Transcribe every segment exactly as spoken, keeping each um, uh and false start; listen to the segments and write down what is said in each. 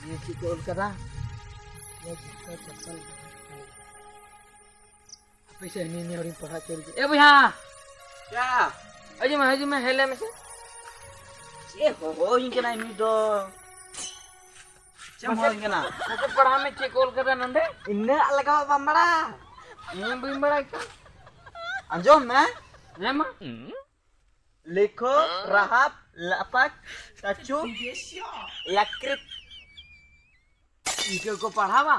ᱱᱤᱭᱟᱹ ᱪᱮᱫ ᱠᱚ ᱚᱞ ᱠᱟᱫᱟ? ᱦᱟᱯᱮ ᱥᱮ, ᱱᱤᱭᱟᱹ, ᱱᱤᱭᱟᱹ ᱦᱚᱲᱤᱧ ᱯᱟᱲᱦᱟᱣ ᱦᱚᱪᱚ ᱞᱮᱜᱮ᱾ ᱮ ᱵᱚᱭᱦᱟ! ᱪᱟ! ᱦᱤᱡᱩᱜ ᱢᱮ, ᱦᱤᱡᱩᱜ ᱢᱮ, ᱦᱮᱡ ᱞᱮ ᱢᱮᱥᱮ᱾ ᱪᱮᱫ ᱦᱚᱦᱚᱧ ᱠᱟᱱᱟ ᱮᱢᱱᱤ ᱫᱚ? ᱪᱮᱫ ᱮᱢ ᱢᱟᱥᱮ ᱦᱚᱦᱚᱧ ᱠᱟᱱᱟ? ᱢᱟᱥᱮ ᱯᱟᱲᱦᱟᱣ ᱢᱮ, ᱪᱮᱫ ᱠᱚ ᱚᱞ ᱠᱟᱫᱟ ᱱᱚᱸᱰᱮ? ᱤᱱᱟᱹᱜ ᱞᱮᱠᱟ ᱵᱟᱢ ᱵᱟᱲᱟᱭᱟ? ᱤᱧ ᱵᱟᱹᱧ ᱵᱟᱲᱟᱭ ᱠᱟᱱ᱾ ᱟᱸᱡᱚᱢ ᱢᱮ᱾ ᱦᱮᱸ ᱢᱟ᱾ ᱞᱮᱠᱷᱚ, ᱨᱟᱦᱟᱵ, ᱞᱟᱯᱟᱠ, ᱪᱟᱪᱩ, ᱭᱟᱠᱨᱤᱛ᱾ ᱤᱱᱠᱟᱹ ᱠᱚ ᱯᱟᱲᱦᱟᱣᱟ?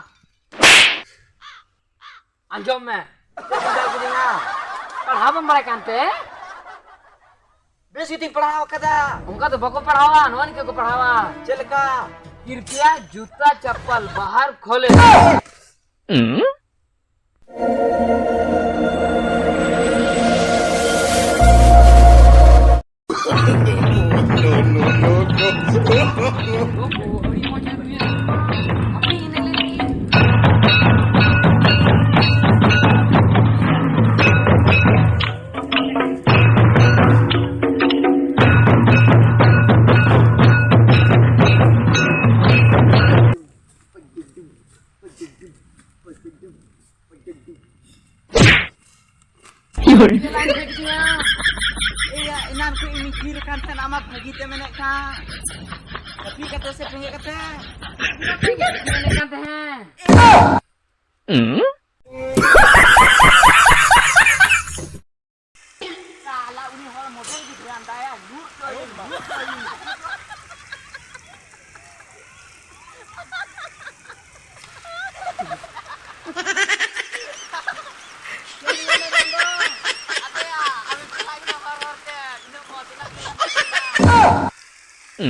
ᱟᱸᱡᱚᱢ ᱢᱮ᱾ ᱪᱮᱫ ᱢᱮᱛᱟ ᱠᱚᱫᱤᱧᱟ? ᱯᱟᱲᱦᱟᱣ ᱵᱟᱢ ᱵᱟᱲᱟᱭ ᱠᱟᱱᱛᱮ? ᱵᱮᱥ ᱜᱮᱛᱤᱧ ᱯᱟᱲᱦᱟᱣ ᱠᱟᱫᱟ᱾ ᱚᱱᱠᱟ ᱫᱚ ᱵᱟᱠᱚ ᱯᱟᱲᱦᱟᱣᱟ, ᱱᱚᱣᱟ ᱱᱤᱝᱠᱟᱹ ᱠᱚ ᱯᱟᱲᱦᱟᱣᱟ᱾ ᱪᱮᱫ ᱞᱮᱠᱟ? ᱠᱤᱨᱛᱤᱭᱟ ᱡᱩᱛᱟ ᱪᱟᱯᱯᱟᱞ ᱵᱟᱦᱟᱨ ᱠᱷᱚᱞᱮ᱾ ᱮᱭᱟ, ᱮᱱᱟᱱ ᱠᱷᱚᱱ ᱤᱧ ᱛᱷᱤᱨ ᱟᱠᱟᱱ ᱛᱟᱦᱮᱱ, ᱟᱢᱟᱜ ᱵᱷᱟᱹᱜᱤ ᱛᱮ ᱢᱮᱱᱮᱫ ᱠᱟᱱ᱾ ᱡᱟᱹᱯᱤᱫ ᱠᱟᱛᱮ ᱥᱮ ᱵᱮᱸᱜᱮᱫ ᱠᱟᱛᱮ? ᱢᱮᱱᱮᱫ ᱠᱟᱱ ᱛᱟᱦᱮᱸ᱾ ᱥᱟᱞᱟ ᱩᱱᱤ ᱦᱚᱲ ᱢᱚᱰᱮᱞ ᱜᱤᱫᱽᱨᱟᱹ ᱟᱢ ᱫᱟᱭᱟ, ᱞᱩᱴ ᱠᱚ ᱟᱹᱭᱩ, ᱞᱩᱴ ᱠᱚ ᱟᱹᱭᱩ᱾ ᱪᱮᱫ ᱤᱧ ᱢᱮᱱᱟ ᱵᱟᱝ ᱫᱚ? ᱟᱯᱮᱭᱟ, ᱟᱢᱮᱢ ᱪᱟᱞᱟᱜ ᱠᱟᱱᱟ ᱦᱚᱨ ᱦᱚᱨ ᱛᱮ, ᱤᱱᱟᱹᱜ ᱢᱚᱡᱽ ᱤᱱᱟᱹᱜ ᱪᱮᱦᱨᱟ ᱧᱮᱞᱚᱜ ᱠᱟᱱᱟ᱾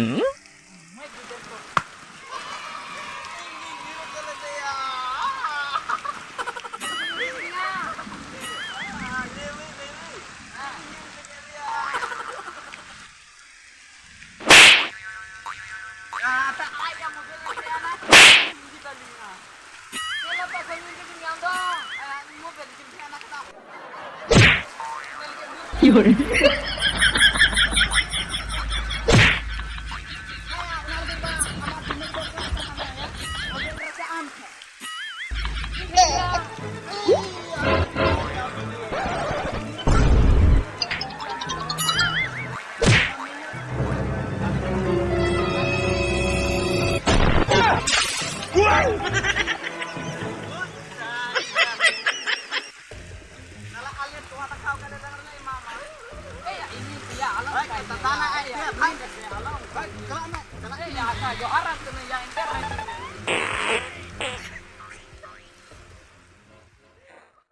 ᱪᱟᱞᱟᱜ ᱟᱞᱮ ᱛᱚᱣᱟ ᱫᱟᱠᱟ ᱚᱠᱟ ᱞᱮ ᱞᱟᱝ ᱞᱮ ᱮᱢᱟᱢᱟ᱾ ᱮᱭ, ᱤᱧ ᱯᱮᱭᱟ ᱟᱞᱚᱢ ᱦᱳᱭ, ᱠᱟᱭ ᱛᱟᱛᱟᱱᱟ ᱟᱡ ᱜᱮ, ᱵᱷᱟᱭ᱾ ᱟᱞᱚᱢ ᱦᱳᱭ, ᱪᱟᱞᱟᱜ ᱢᱮ, ᱪᱟᱞᱟᱜ ᱮᱭ, ᱢᱮ᱾ ᱟᱪᱪᱷᱟ, ᱡᱚᱦᱟᱨ ᱟᱢ ᱠᱟᱹᱱᱟᱹᱧ, ᱭᱟ, ᱮᱱᱛᱮ ᱨᱮᱦᱚᱸ